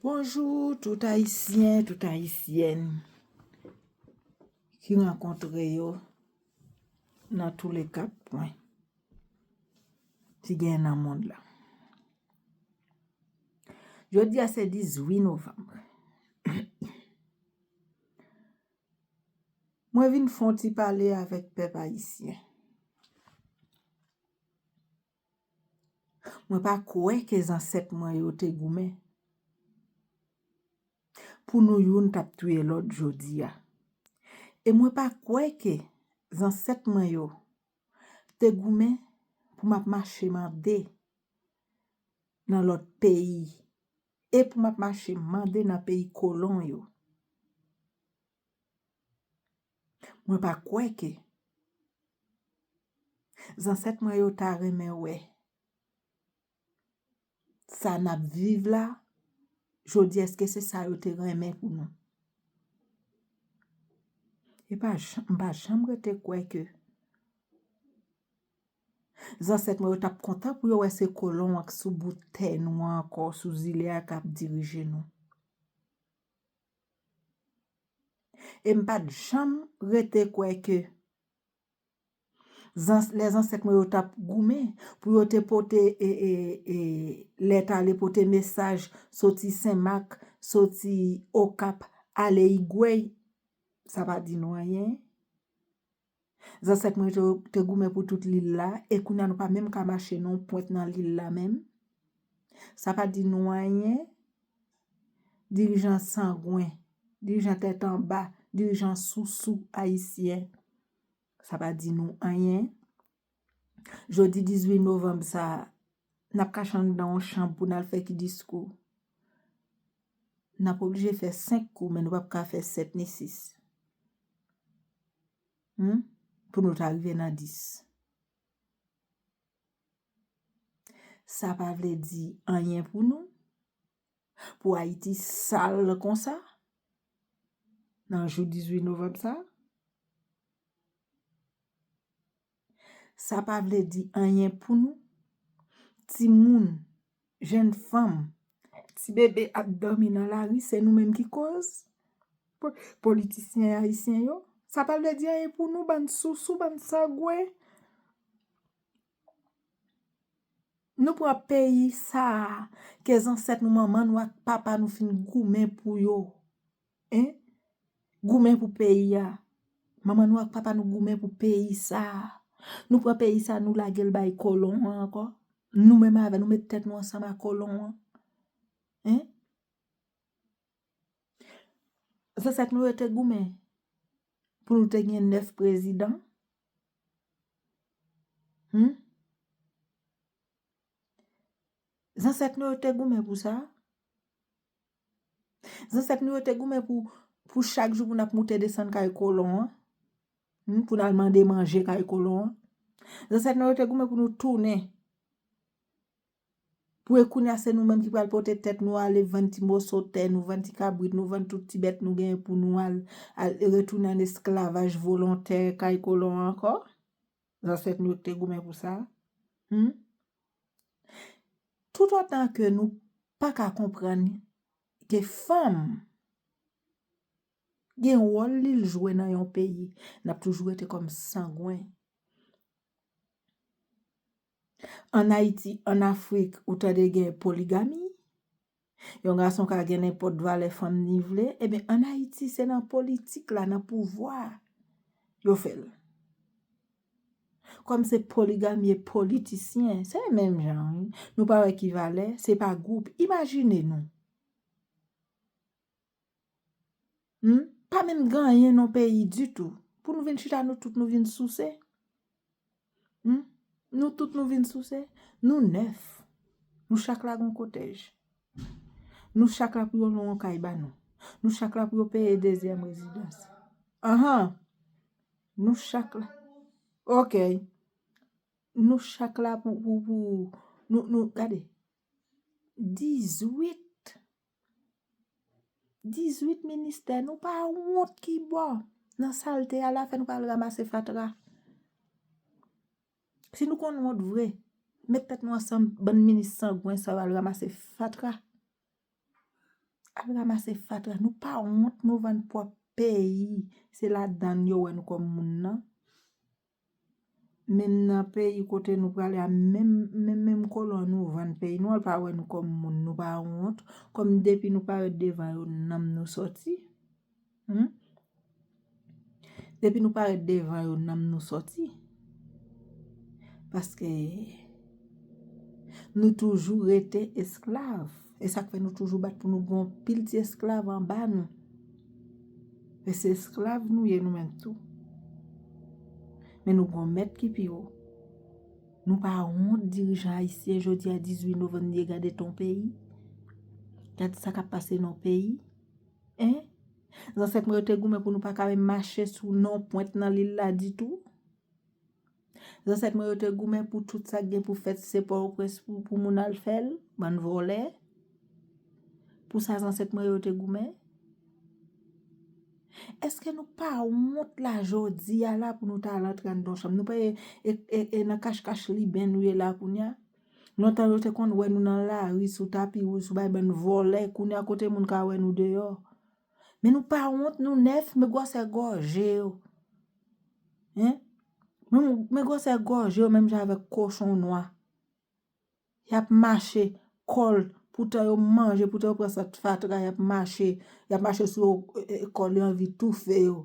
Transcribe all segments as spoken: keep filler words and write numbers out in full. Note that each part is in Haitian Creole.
Bonjou tout Ayisyen, tout Ayisyèn ki rankontre yo nan tou le kat pwen ki gen nan mond la. Jodi a se dizuit novanm. Mwen vin fè yon ti pale avèk pèp ayisyen. Mwen pa kwè ke zansèt mwen yo te goumen pou nou youn t ap touye lòt jodi a. E mwen pa kwè ke zansèt mwen yo te goumen pou m ap mache mande nan lòt peyi e pou m ap mache mande nan peyi kolon yo. Mwen pa kwè ke zansèt mwen yo ta renmen wè sa n ap viv la jodi, èske se sa yo te renmen pou nou? E pa janm, m pa janm rete kwè ke zansèt mwen yo t ap kontan pou yo wè se kolon an k sou bout tè nou an ankò, sou zile a k ap dirije nou. E m pa t janm rete kwè ke zans, lè zansèt mwen yo t ap goumen pou yo te pote e, e, e, lèt ale, pote mesaj soti Senmak, soti Okap, ale Igwèy, sa pa di nou anyen. Zansèt mwen yo te, te goumen pou tout lil la, e kounye a nou pa menm ka mache nan yon pwent nan lil la menm. Sa pa di nou anyen. Dirijan sangwen, dirijan tèt anba, dirijan sousou ayisyen. Sa pa di nou anyen. Jodi dizuit novanm sa a, n ap kache anndan yon chanm pou n al fè ki diskou? N ap oblije fè senk kou, men nou p ap ka fè sèt ni sis. Hmm? Pou nou ta rive nan dis. Sa pa vle di anyen pou nou, pou Ayiti sal konsa, nan jou dizuit novanm sa. Sa pa vle di anyen pou nou. Timoun, jèn fanm, ti bebe ap dòmi nan lari, se nou menm ki koz. Po-, politisyen ayisyen yo. Sa pa vle di anyen pou nou, bann sousou, bann sangwen. Nou pran peyi sa a ke zansèt nou, manman nou ak papa nou fin goumen pou yo. Hein? Goumen pou peyi a. Manman nou ak papa nou goumen pou peyi sa a. Nou pran peyi sa a, nou lage l bay kolon an ankò. Nou menm avè nou met tèt nou ansanm ak kolon an. Hein? Zansèt nou yo te goumen pou nou te gen nèf prezidan. Hmm? Zansèt nou yo te goumen pou sa. Zansèt nou yo te goumen pou, pou chak jou pou n ap moute desann kay kolon an. Hmm, pou n al mande manje kay kolon an. Zansèt nou yo te goumen pou nou tounen. Pou e kounye a se nou menm ki pral pote tèt nou ale vann ti moso tè nou, vann ti kabrit nou, vann tout ti bèt nou genyen pou nou al, al retounen an esklavaj volontè kay kolon an ankò. Zansèt nou yo te goumen pou sa. Hmm? Toutotan ke nou pa ka konprann ke fanm gen wòl li l jwe nan yon peyi, n ap toujou rete kòm sangwen. Ann Ayiti, ann Afrik, ou tande gen poligami. Yon gason ka gen nenpòt valè fanm li vle. Ebyen, ann Ayiti, se nan politik la, nan pouvwa a, yo fè l. Kòm se poligami e politisyen, se menm jan, wi. Nou pa wè ki valè, se pa gwoup. Imajine nou. Hmm? Pa menm gen anyen nan peyi ditou. Pou nou vin chita, nou tout nou vin souse. Hmm? Nou tout nou vin souse. Nou nèf. Nou chak la gon kotèj. Nou chak la pou yo lwe yon kay ba nou. Nou chak la pou yo peye dezyèm rezidans. Anhan. Nou chak la. Ok. Nou chak la pou, pou, pou, nou, nou, gade. Dizuit. Dizuit ministè, nou pa wont ki bò. Nan salte a la fè nou pa al ranmase fatra. Si nou konn wont vre, met tèt nou ansanm, bann minis sangwen sa yo al ranmase fatra. Al ranmase fatra. Nou pa wont, nou vann pwòp peyi. Se ladan l yo wè nou kòm moun nan. Menm nan peyi kote nou prale a, menm, menm, menm kolon nou vann peyi nou, al pa wè nou kòm moun, nou pa wont. Kòm depi nou parèt devan yo, nanm nou sòti. Hmm? Depi nou parèt devan yo, nanm nou sòti. Paske nou toujou rete esklav. E sa k fè nou toujou bat pou nou gen yon pil ti esklav anba nou. E se esklav nou ye nou menm tou. Men nou gen yon mèt ki pi wo. Nou pa wont dirijan ayisyen jodi a dizuit novanm ye gade ton peyi. Gade sa k ap pase nan peyi. Hein? Zansèt mwen yo te goumen pou nou pa ka menm mache sou non pwent nan lil la ditou. Zansèt mwen yo te goumen pou tout sa k gen pou fèt se Pòtoprens pou, pou moun al fè l, bann vòlè. Pou sa zansèt mwen yo te goumen. Èske nou pa wont la jodi a la pou nou ta al antre anndan yon chanm? Nou pa e, e, e, e nan kach kach liben nou ye la kounye a? Lontan yo te konn wè nou nan lari, sou tapi wouj, sou bay bann vòlè. Kounye a kote moun ka wè nou deyò? Men nou pa wont, nou nèf, men gwosè gòje yo. Hein? Men, men gwosè gòje yo menm jan avèk kochon nwa. Y ap mache kòl, poutan yo manje, poutan yo pran sant fatra, y ap mache, y ap mache sou yo, e, e, kòl yo anvi toufe yo.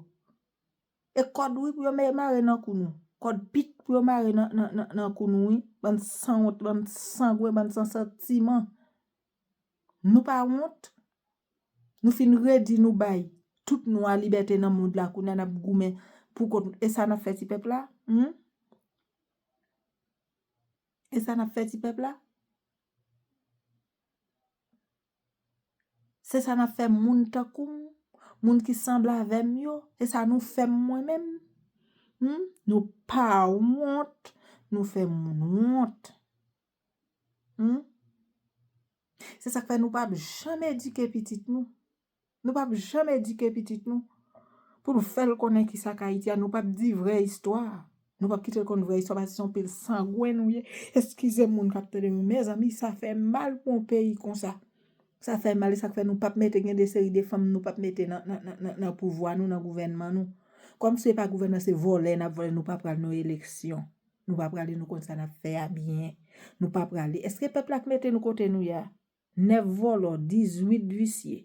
E kòd wi pou yo me-, mare nan kou nou. Kòd pit pou yo mare nan, nan, nan, nan kou nou wi. Bann sanwont, bann sangwen, bann san santiman. Nou pa wont. Nou fin redi nou bay tout nou a libète nan mond la kounye a n ap goumen pou kont nou. E sa n ap fè ti pèp la? Hmm? E sa n ap fè ti pèp la? Se sa n ap fè moun tankou m, moun ki sanble avè m yo. Se sa nou fè m mwen menm. Hmm? Nou pa wont, nou fè moun wont. Hmm? Se sa k fè nou p ap janm edike pitit nou. Nou p ap janm edike pitit nou pou nou fè l konnen kisa k Ayiti a. Nou p ap di vrè istwa. Nou p ap kite l konn vrè istwa paske se yon pil sangwen nou ye. Eskize m moun k ap tande m yo. Mezanmi, sa fè mal pou yon peyi konsa. Sa fè mal, e sa k fè nou p ap mete gen de seri de fanm nou p ap mete nan, nan, nan, nan, nan pouvwa nou, nan gouvènman nou. Kòmsi e pa gouvènman, se vòlè n ap vòlè, nou pa pral nan eleksyon. Nou pa prale, nou konn sa n ap fè a byen. Nou pa prale. Èske pèp la k mete nou kote nou ye a? Nèf vòlò, dizuit visye.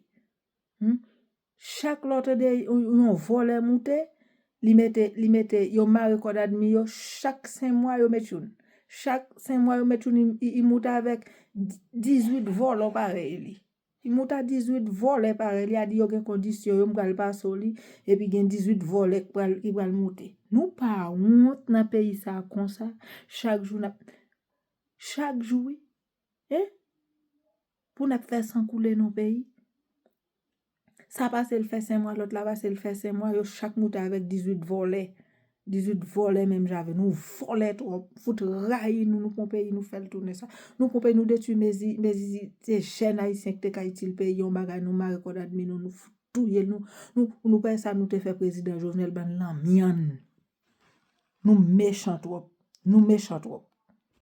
Hmm? Chak lè w tande yon, yon vòlè moute, li mete, li mete, yo mare kòd admi yo, chak senk mwa yo met youn. Chak senk mwa yo met youn, li, li, li moute avèk di-, dizuit vòlò parèy li. Li moute a dizuit vòlè parèy li, a di yo gen kondisyon, yo m pral pase w li, epi gen dizuit vòlè ki pral, ki pral moute. Nou pa wont nan peyi sa a konsa, chak jou n ap, chak jou wi. Hein? Pou n ap fè san koule nan peyi. Sa pase l fè senk mwa, lòt la pase l fè senk mwa, yo chak moute avèk dizuit vòlè. Dizuit vòlè menm jan avè nou, vòlè twòp, fout rayi nou, nou pran peyi, nou fè l tounen sa. Nou pran peyi, nou detwi mezi, mezi, se jèn ayisyen ki te ka itil peyi, yon bagay, nou mare kòd admi nou, nou fout touye l, nou, nou, nou pa sa nou te fè prezidan Jovenel, bann lanmyann. Nou mechan twòp, nou mechan twòp.